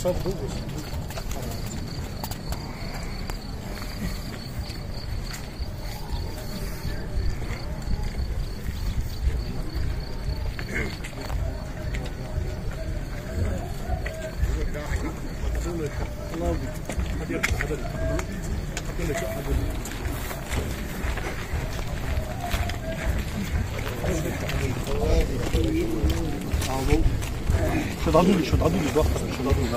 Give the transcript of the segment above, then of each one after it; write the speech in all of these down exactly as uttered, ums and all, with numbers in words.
شو تعدوني، شو تعدوني، بخطر، شو تعدوني.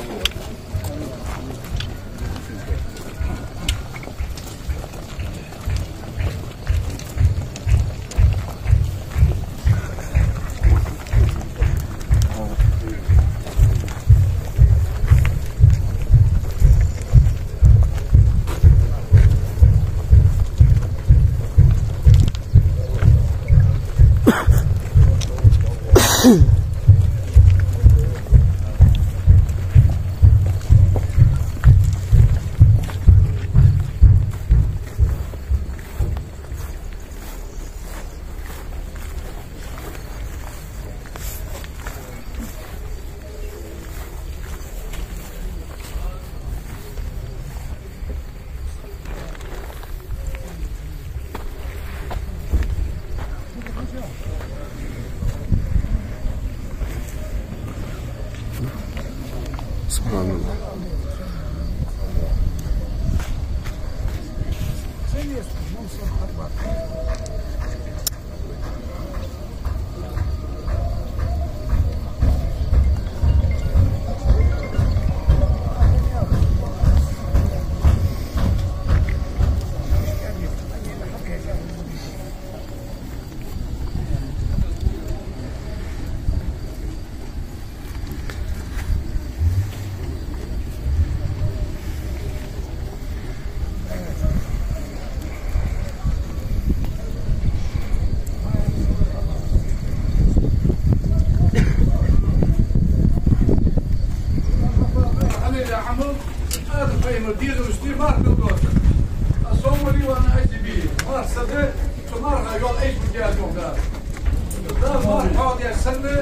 سبحان الله. Цу марха йола айса бу яьлла йоах Дала. Дала марха хьоадаь санна,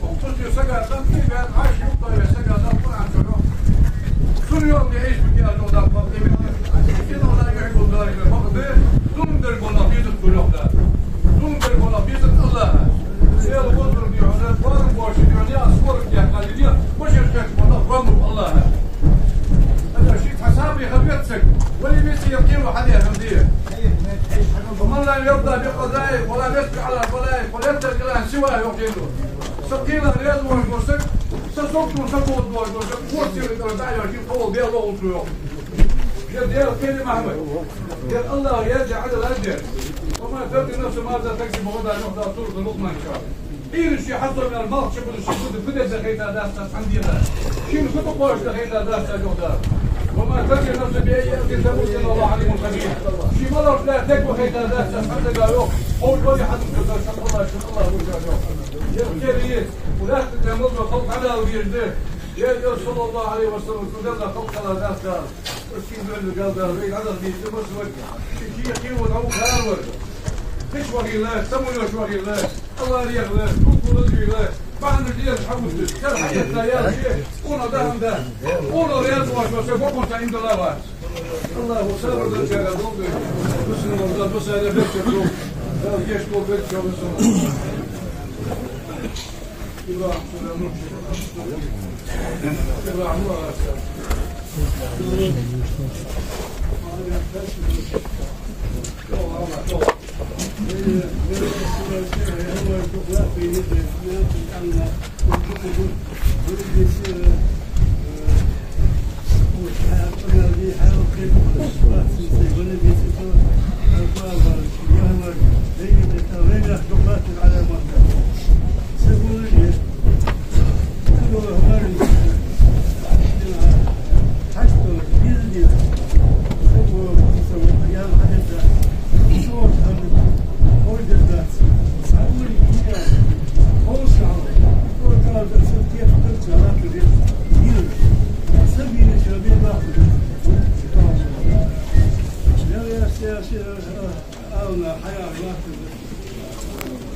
укх цу сага къам тӀа ваьнна, Ӏаша юкъе ваьнна сага Дала Къуръан чу йоах. Цунна йола айса бу яьлла йоах Дала, къам тӀа ваьнна. Инна Ллаха юхьиббу ссабирин, бакъда зулам деш бола нах безаргба йоах Дала. Зулам деш бола нах безаргба АллахӀа. Даьла гӀо дергда хьона, кхоана боши дийна, аз хӀорг яьккха дийна, башар чакх бола нах гӀо дергба АллахӀа. Ада ший цхьа сабаре хьаветтаргва, вале веце кхело хьадехар де. ومن لم يرض بقضائي ولا يصبر على بلائي فليتق الله سواه, йоах Даьла. Са кхелах раьза воацаш вола саг, са сагото, са кхелах воацаш вола саг, ворхӀ сийлахь тӀара дӀа а йоаца, ший кхоллал бе лохалу цо, йоах. Ер Даьла кхеле махьмад. Ер АллахӀа яьржа Ӏадал аз ер. وما تدري نفس ماذا تكسب غدا, йоах Дала суратуль-Лукъман чу. Ӏуйрийна ший хьасомаьл малх чу бузаш ший гуда фу деза хайтаргдац цхьан дийнахьа. Шийна фу тӀакхоачаргда хайтаргдац цхьан дийнахьа. وما تدري نفس بأي أرض تموت إن الله عليم خبير. Ший малагӀча лаьтта дег ва хайтаргдац цхьан сага, йоах. Хьовш вале хьадувцаргда цхьан АллахӀа, шун АллахӀа вуйжа, йоах. Ер кхел я, укх лаьтта тӀа мел дола халкъ хьалалургдолаш да. Ер, ер, صلى الله عليه وسلم, цу Даьла халкъ хьалалургдац Дала. Ший дуьхьал гал Дала, вай хьалалургдолаш да массавар. Ший кхы кхы вон хьо хӀара вар. Кхыча вахийла, самуйош вахийла, АллахӀа рехла, кулг лазийла, бахьанаш дезаш хьавуссаш, шер хьаэтта ял ше, къонах даха да. Къонах раьза воацаш вола саг бокъонца иман дилла вац. АллахӀа сабар долчарех долда. Мусульман Дала бусалба беркат долда. Дала гешт долда беркат долда мусульман.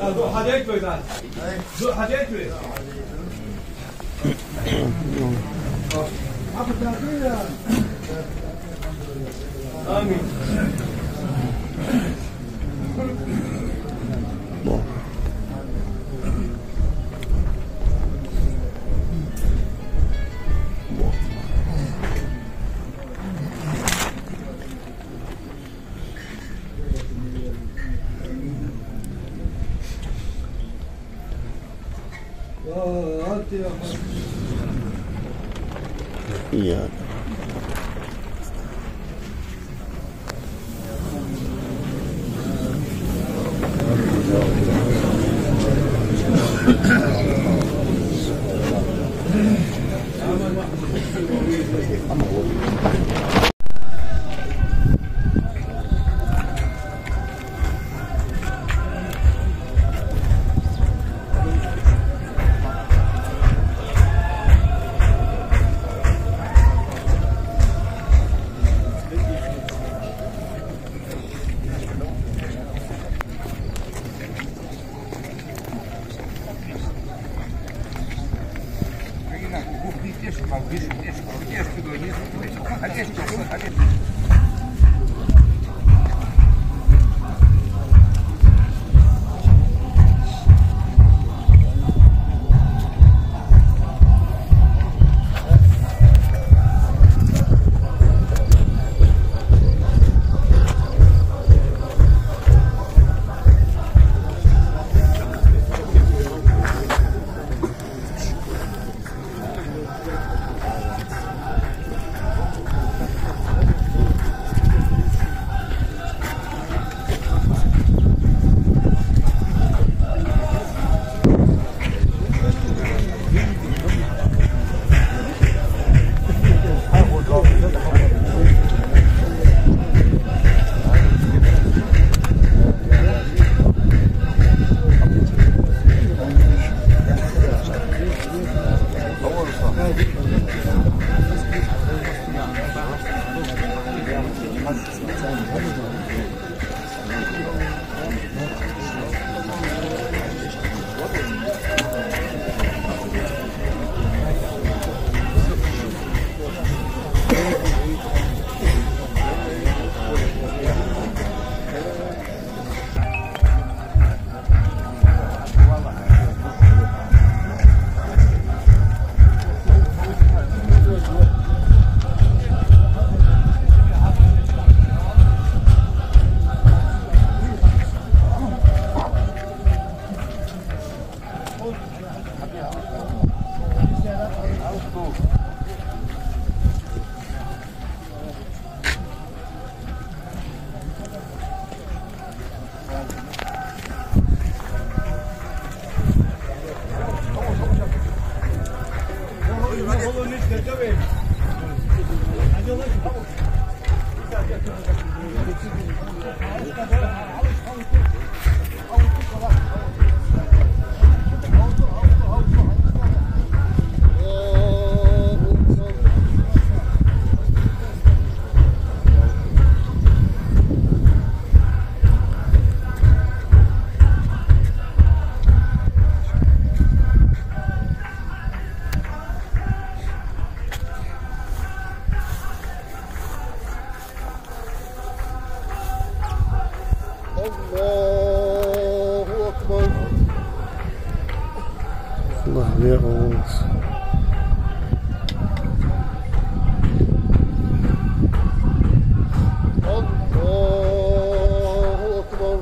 А, ду хьадайта вай, да. Ду хьадайта вай. Амин. الله أكبر. الله أكبر. الله أكبر.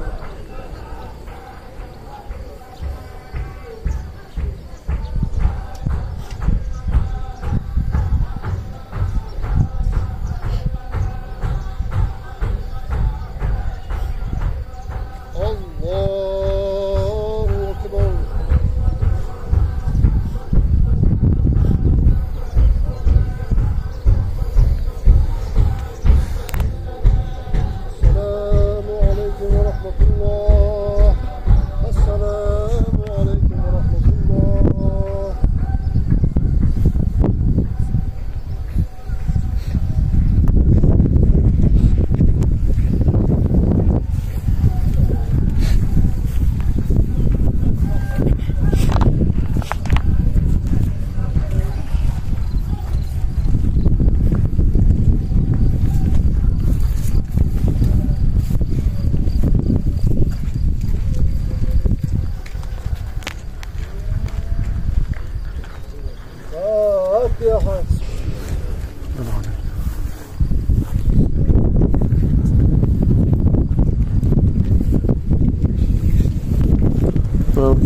الله أكبر.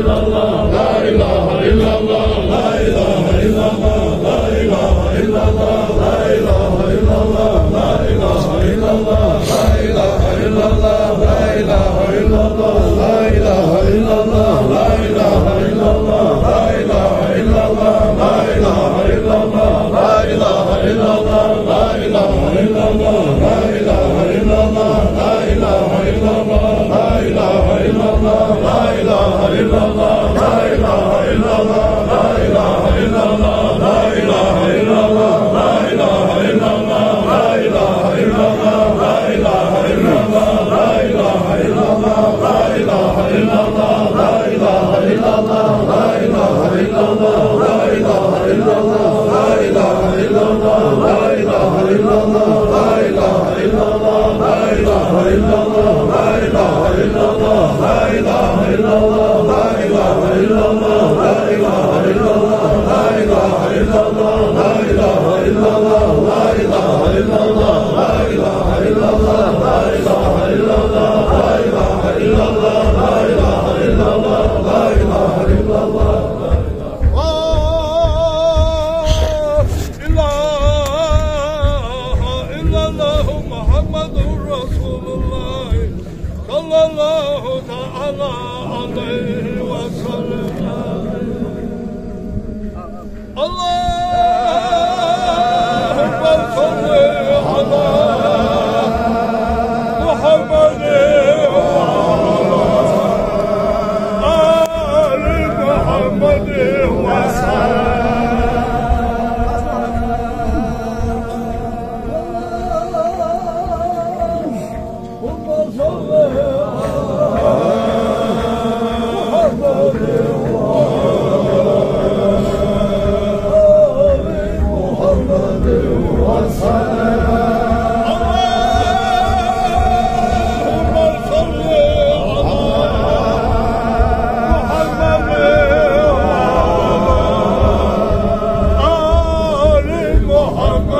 لا إله إلا الله محمد رسول الله صلى الله تعالى عليه وسلم. اللهم صل على محمد وعلى آل محمد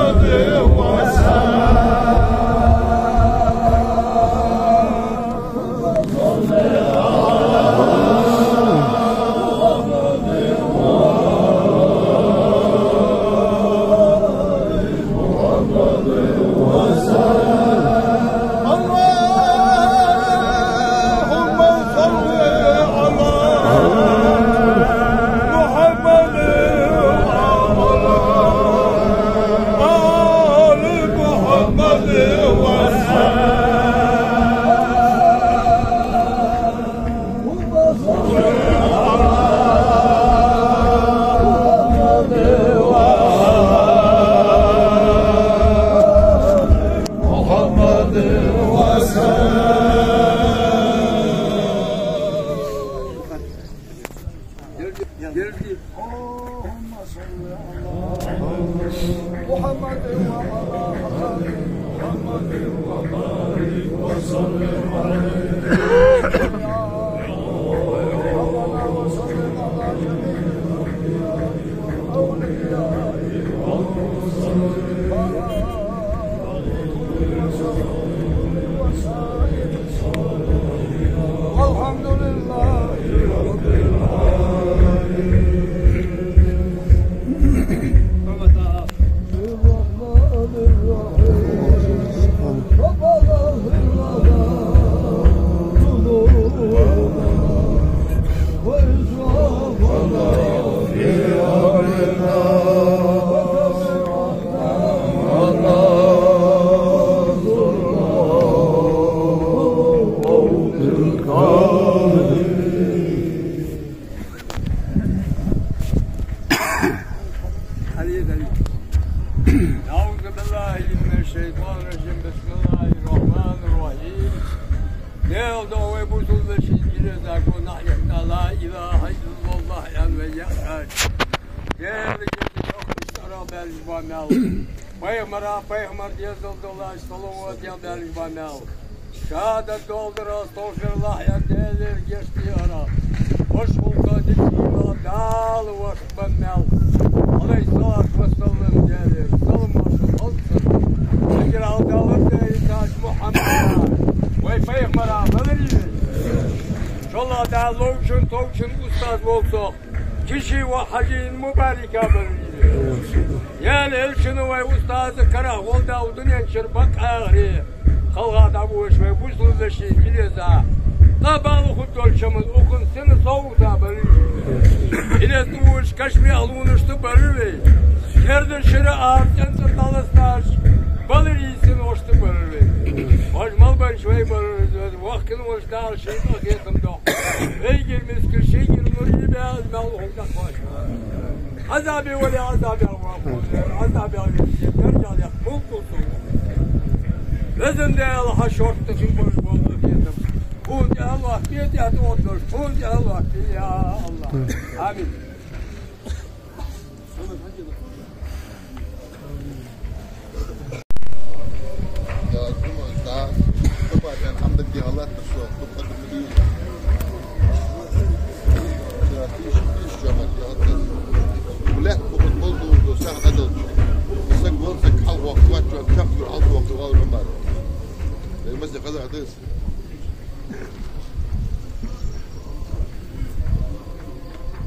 وسلم. اللهم صل على محمد وعلى آل محمد وسلم. والحمد لله رب العالمين. الرحمن الرحيم. ربنا اغفر لنا ذنوبنا وإسرافنا في أمرنا وثبت أقدامنا وانصرنا على القوم الكافرين. أعوذ بالله من الشيطان الرجيم. بسم الله الرحمن الرحيم. Даьла духьа вай бусалба вежарий, гилеза гонахьа йита لا إله إلا الله аьнна вай яхаш. Даьла гешт долда, иштта ара баьлча ба мел. Пайхамара, пайхамара дезал долаш, салават даь баьлча ба мел. Шахьадат доаладар, астагӀфируллахӀ аьлар, Даьлера гешт де ара. Вож гӀулакха, дика хӀамах Дала вахаш ба мел. عليه الصلاة والسلام, Даьлера салам-моаршал хилда цунна. Эггара хьалха Дала везача Мухьаммада, вай пайхамара, валаре вай. Дала ловчун, товчун устаз волчох Киши ва Хьажий мубарика баларе. Яла элчана вай устаза карагӀ волда дунен чура бакъахьаре. ХӀалха дӀавоагӀаш вай бусалба вежарий Илеза, къа бала хургдолча хӀаман укхун сина совгӀата баларе. Илез тӀавоагӀаш кашамехь ловнашта баларе вай. Керда шера а цӀен цӀа дӀаласташ баларе, сина вошта баларе вай. Вож мел бенча вай баларе, вахкина волча Дала ший къахетам дохьа. Вайгара мискача шийгара нур е баьлла мел хӀама дакъош. Ӏазабе вале, Ӏазабе вахо, Ӏазабе вале, даржа лех, мулку су. Везан Даьла, хьа шортта хин болаш бола къахетам. Хьона тӀа Аллахь, петӀа тӀа отдош, хьона тӀа Аллахь, я Аллахь. Амин.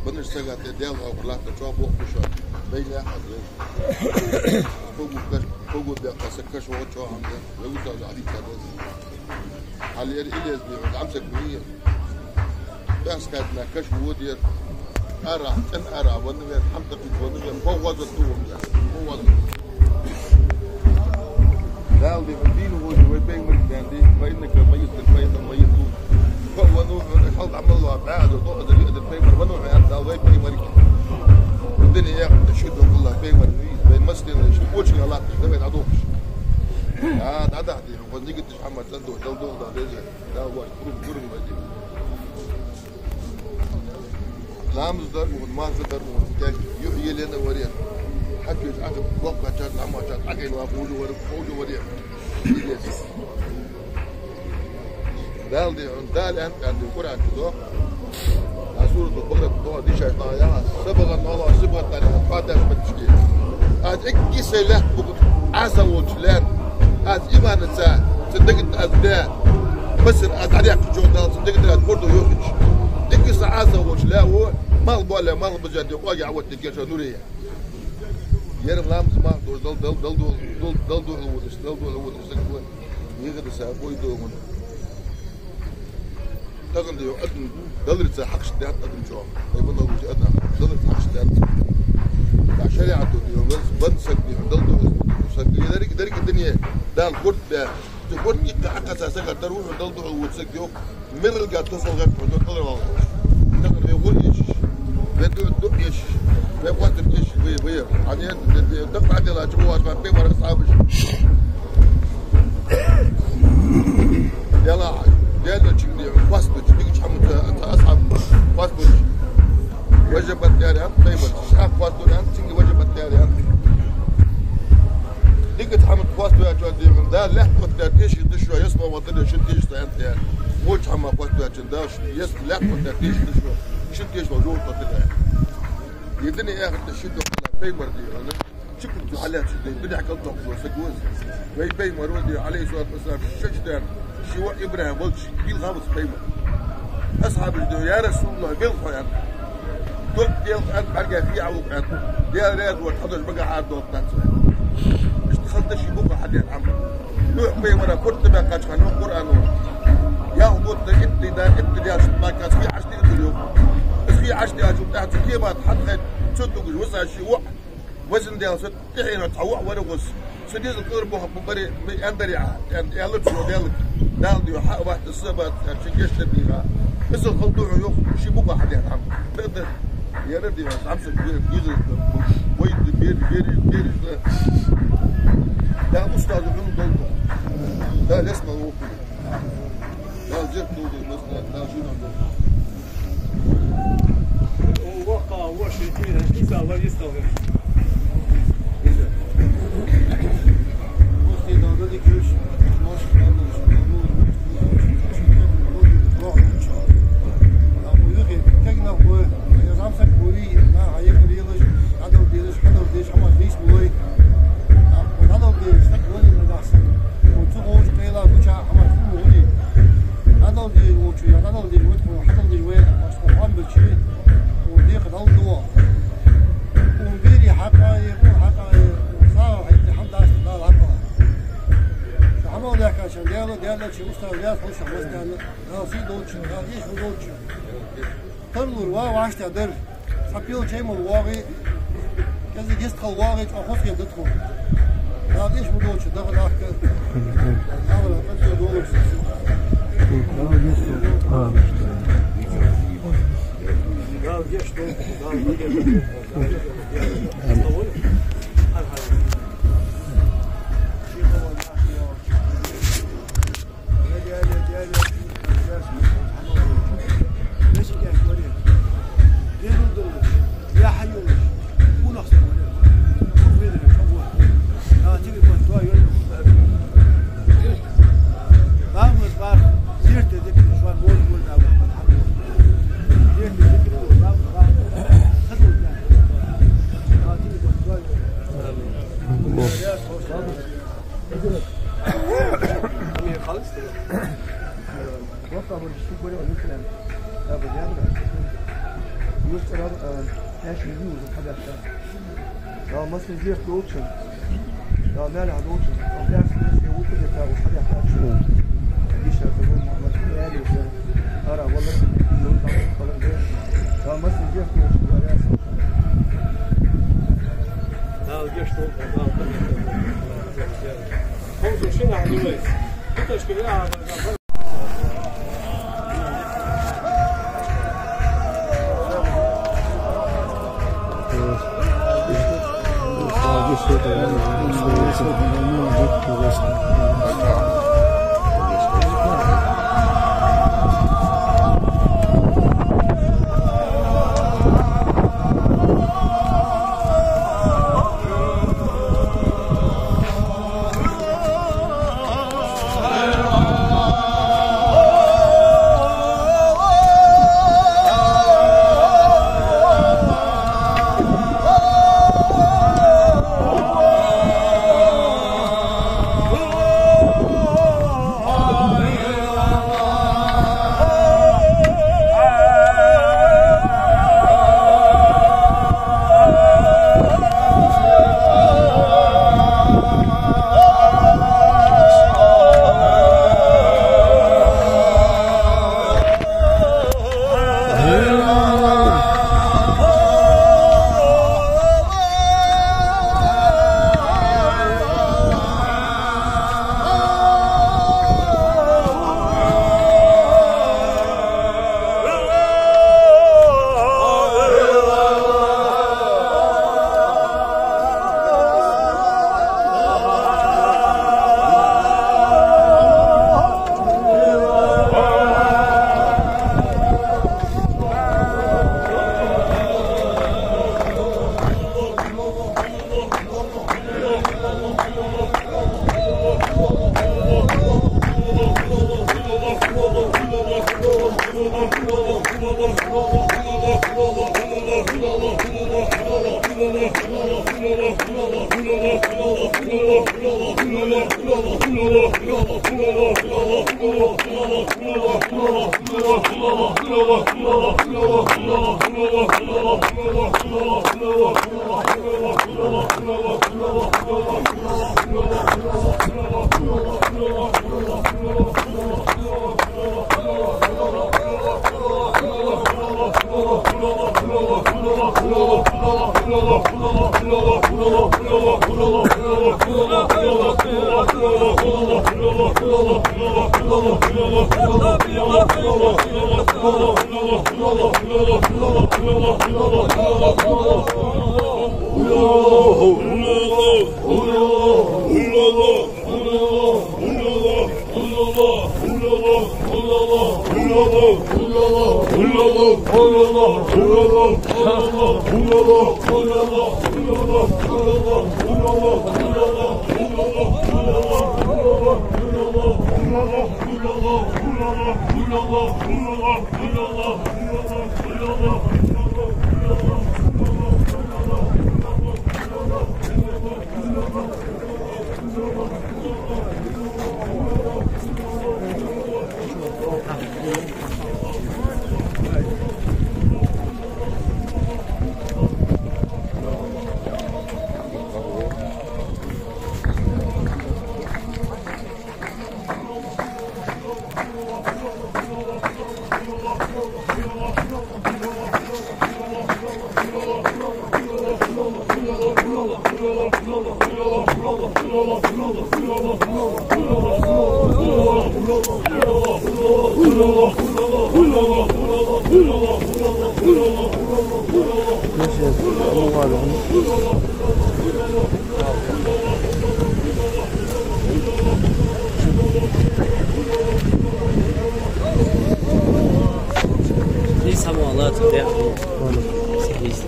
Банаш сага тӀа Даьла хьокхар латта чӀоагӀа бохкуша, байна яхьа аз вай. Когу каш, когу беккъа са каш вогӀа чӀоагӀа хӀама да, вай вутаза Ӏадита деза. Хьалера Илез бе, гӀамсаг бе. Баьскадна каш водер. Ара, цӀен ара, ванна вер, хьамта кхит ванна вер, богӀаза тугӀум да, богӀаза. Дала дихьа дийна гӀоди вай пайхамарга даьнна ди, فإنك ميت وإنهم ميتون. Фа вану хьона хьал дӀа мел лоа баьза, доаза, риаза пайхамар вану хьона, Дала вай пайхамарга. Дина яхта ши дохула пайхамар вий, вай массанена ши очи алатта, да вай дӀадохуш. А, дӀадахьа дихьа, гӀоз нигаташ хьамма цӀандо, дал дол да деза, Дала ваш гурум, гурум вай ди. Ламаз дар мугӀун, марха дар мугӀун, кӀаьнк юхь елена варе. Хьакхийча Ӏаха боккхачар, дӀамачар, Ӏагайла хужа варе, хужа варе. Дала дихьа, Дала аьнна, аьнна, Къуръан чу доху. А сурат Бакъарат доху, дишаш нах яха, сабагӀан нала, сибгӀат нала, хьадаш матташки. Аз эгги сай лаьтта бугу, Ӏаса волчу лаьтта. Аз иманаца, цу дагат аз бе. Басар аз дӀадеккхачо Дала цу дагатара аз хӀордо йохуьйтуш. Дика са Ӏаза волчу лаьво, мал боле, мал базар де къоги а ватте геша нуре. Яра ламаз мах дош дал, дал, дал, дол, дол, дол, дол, вудаш, дол, дол, вудаш, дол, дол. Егада са бой догун. Таган да йо адам, далрица хьакхаш даьт адам чо. Ай бана вуж адам, далрица хьакхаш даьт. Та шариату да йо, ваз бан саг да йо, дал догун. Саг да йо, дарги, дарги дуне, Дала хурт бе. Цу хӀорд иккха хьакъаца сага тар ву хьо дал духьал ву цига йоху, мералга тосалгӀа хьо доккхалар валгӀа. Тахана вай гӀур ешаш, вай ду, ду ешаш, вай хӀоттар ешаш, вай, вай. Хьан е, е, е, дакъа хьаделлача гӀо аш ма пе мара асхьабаш. Яла, Даьла чуьнга хьо хвастуч, дигача хьамуца, ца асхьаб хвастуч. Важа баттари ан, тайбар, шах хвастури ан, цинга важа баттари ан. Дика хӀама хвастабаьча дегӀан да, лаьтта хӀоттаьча тешаш да шо, ясма ватана шун тешаш ца янтӀа. Воча хӀама хвастабаьча да, яс лаьтта хӀоттаьча тешаш да шо, шун тешаш вал жовта хӀоттаьча. Едине яхар да ши дохула пайхамар дегӀана. Чу куцу хьалаьцу дей, дуьнехь кал дохуш саг ву. Вай пайхамар ву дий, Ӏалайхи ссалату вассалам, шачу ден, ши ваӀ ИбрахӀим волчу, бил хабац пайхамар. Асхьабаш дий, я Расулаллах, бел хьо аьнна. Дог делха аьнна, бӀарга хи а вукъ аьнна. Дела раьза вац, хьадаш бага хьардолу дац вай. Иштта хазда ши букъа хьадеа Ӏама. Нуьх пайхамара куртта баьккхача хана Къуръано. Ял гутта итт ди да, итт ди яш баккхац, хи Ӏаш ди ду. Хи Ӏаш ди ачу тӀаьхьа цу кемат хьан хет, цу дугуш васа ши ваӀ. Везан Дела, со тӀехьенах цхьа ваӀ вара гӀус. Со деза кхуьур боху баре, ме андари а, ан-, аьлла цо Делаг. Дала дийо хьа а ватта, са а ватта, аьлла, ши гешт дийха. Иза хала дуьхьа йоху, ши букъа хьадеа хьама. Дан-дан. Яра дийха, хьамса гуьра, гуьра, вай, бери, бери, бери, да. Да, устаза гӀум долду. Да, лес ма воху. Дала зерт долду, мас, да, да, жина долду. Даьхкача Даьла, Даьла элчан устаз ваьз хулаш, массанена Дала сий долча, Дала эшам долча. Тарлур ва вӀаштӀехьа дар. Цхьа пел чай мел воагӀе, кӀезига йистхила воагӀе, чӀоагӀа хоза хӀама да тхона. Дала эшам долча даха дахка. Дала къахетам долаш. Дала гешт долда, Дала гешт долда. Амир халис да. Воккха бараш ши горе валитлан. Да, бадян да. Юрт цӀерагӀа, э, хьаьший юза хьадаьхка. Дала массане гешт долча. Дала маьлехьа долча. Дала бяхса маьлехьа вукху де тагу хьадаьхка чу. Иша Хазу Мухьаммад Али сер. Ара валар. Дала массане гешт долча. Дала гешт долча. Дала гешт долча. Хоза шина хьалуйс. Питашка яа. Please, someone alert there. Please.